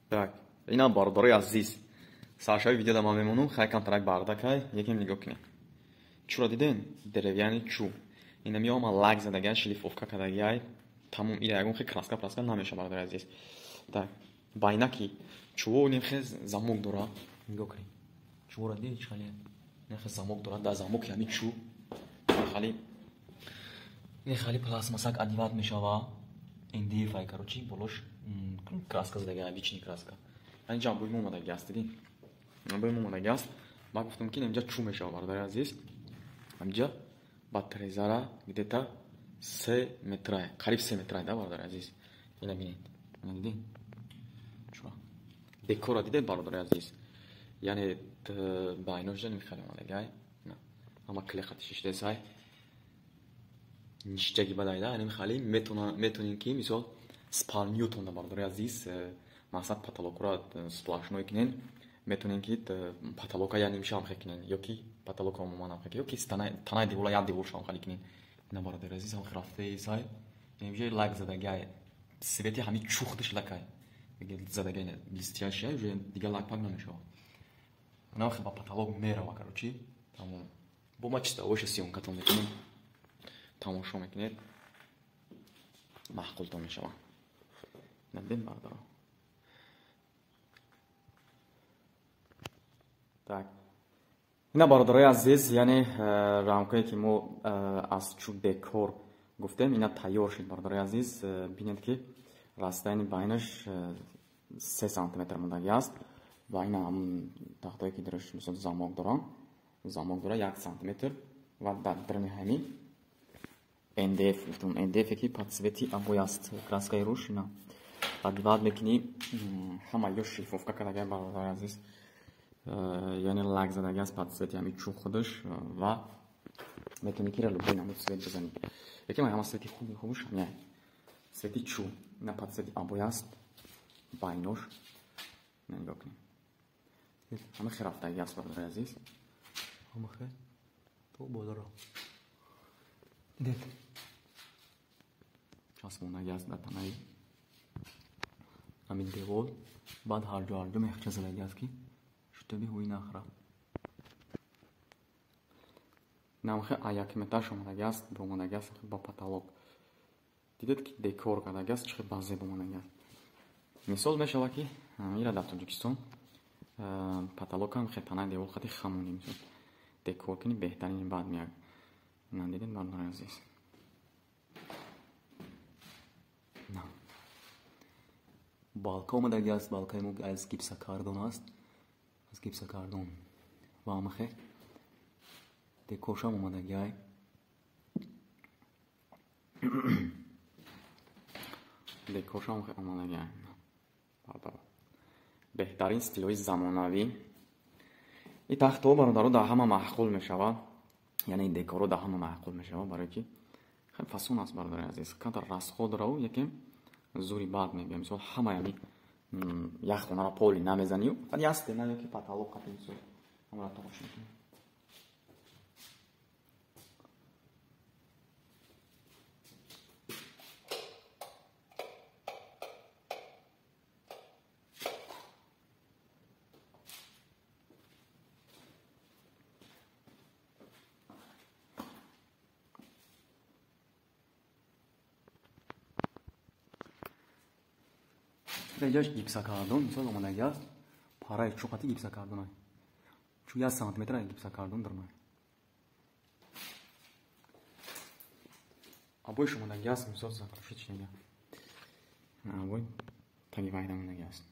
Так, инам бародарои азиз. Саршави видеода ман мемонам, хай камтарак бардакай, якем нигоҳ кунед. Чӯро диден? Деревянный чӯ. Инам ё ма лак задагай, шлифовка кардагай. Тамом ира ягон хе краска праска намеша бародари азиз. Так, байнаки чӯво ним хе замок дора. Нигоҳ кунед. Чӯро дидед чӣ хеле? Ним хе замок дора, дар замоки ҳамин чӯ хали не хали пластмассак одевать мешава. МДФ ай, короче, болош краска задагай, обычный краска. Инҷа бӯи омадаги аст, дидин? Бӯи омадаги аст. Ман гуфтам ки инҷа чӯ мешава бародари азиз. Инҷа ба трезара где-то 3 метра, қариб 3 метра, да бародари азиз. Ина бинед. Ина дидин? Чӯ. Декора дидед бародари азиз. Яъне байношда намехали омадагай. Ама клеха шиштесай. Ништяги бадайда, яъне мехали метонем ки мисол спалнютонда бародари азиз, мақсад потолокро сплошной кунен, метонем ки потолока я нимша ҳам кунен, ё ки потолока умуман ҳам ё ки танаи девора як девор шам хали кунен. Ина бародари азиз ҳам рафтаи сай, инҷа лак задагай, цвети ҳами чухтиш лакай. Задагай блестящий, уже дигар лак пак намешавад. Ина ба потолок мерава, короче. Тамом. Бо ма чиста оша съёмкатон мекунем. Тамошо мекунед, маъқултон мешавад. Надем бародаро. Так. Ина бародарои азиз, яъне рамкое ки мо аз чӯб декор гуфтем, ина тайёр шуд бародарои азиз. Бинед ки расстояние байнаш 3 сантиметр мондаги аст ва ина ҳамун тахтое ки дараш мисол замок дорам, замок дора 1 сантиметр ва дар даруни ҳамин МДФ гуфтам, МДФ ки под цвети обои аст, краскаи руш ина. Одевать мекунӣ, ҳама ё шлифовка кардагай бародари азиз, яъне лак задаги аст под цвети ҳамин чӯб худаш ва метавонӣ ки любой намуд цвет бизанӣ. Яке ҳама цвети хуби хубаш ҳамин цвети чӯб, ина под цвети обои аст, байнош. Нигоҳ кунед. Ҳама хе рафтаги аст бародари азиз. Ҳама хе то болоро. Дидед. Часпондаги аст дар танаи ҳамин девол, баъд ҳарҷо ҳарҷо мехча задаги аст ки шутоби ҳӯи нахӯра. Намхе а 1 метраш омадаги аст, омадаги аст ба потолок. Дидед ки декор кардаги аст, чӣ хел базеб омадаги аст. Мисол мешавад ки ира дар Тоҷикистон потолокам хе танаи девол хати хамонӣ мисол декор кунӣ беҳтарин баъд меяд. Надидед бародари азиз? На. Балка омадаги аст, балкаи мо аз гипсокартон аст. Аз гипсокартон. Ва ҳамахе декоршам омадаги ай. Декоршам омадаги ай. Бародаро. Беҳтарин стилҳои замонавӣ. Ин тахтҳо бародаро дар ҳама маъқул мешавад. Яъне декорро дар ҳама маъқул мешавад, барои ки хеле фасон аст бародари азиз. Камтар расход дорав, якем зури бад мебиям. Мисол ҳама яъне як хонаро поли намезанию, фақат як стена ё ки потолок қати мисол ҳамаро тамошо мекунӣ. Ҷаш гипсокартон мисол омадаги аст, параи чӯ қати гипсокартон ай. Чӯ 1 сантиметр ай гипсокартон дармай. Обоиш омадаги аст, мисол заключительный. Обой таги вайда омадаги аст.